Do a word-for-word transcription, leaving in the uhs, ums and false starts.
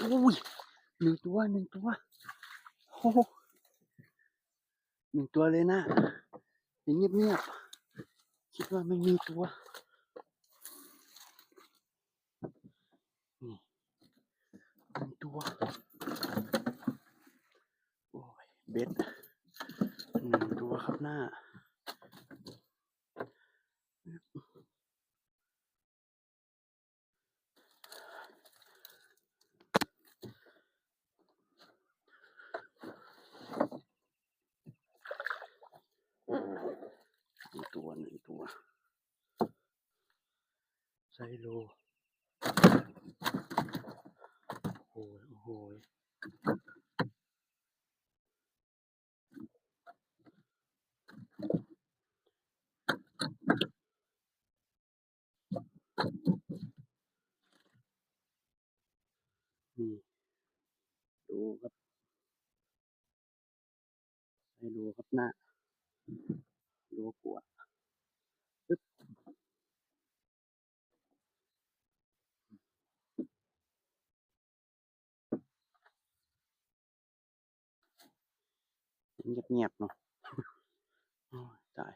อุ้ย หนึ่งตัว หนึ่งตัว โอ้โห หนึ่งตัวเลยนะ เงียบเงียบๆ คิดว่าไม่มีตัว นี่ หนึ่งตัว โอ้ย เบ็ด หนึ่งตัวครับหน้า หนึ่งตัว หนึ่งตัว ไซโล โอ้โห โอ้โห นี่ ดูครับ ให้ดูครับหน้า ดูขวด ปึ๊บ เงียบๆ เนาะ โอ้ย ตาย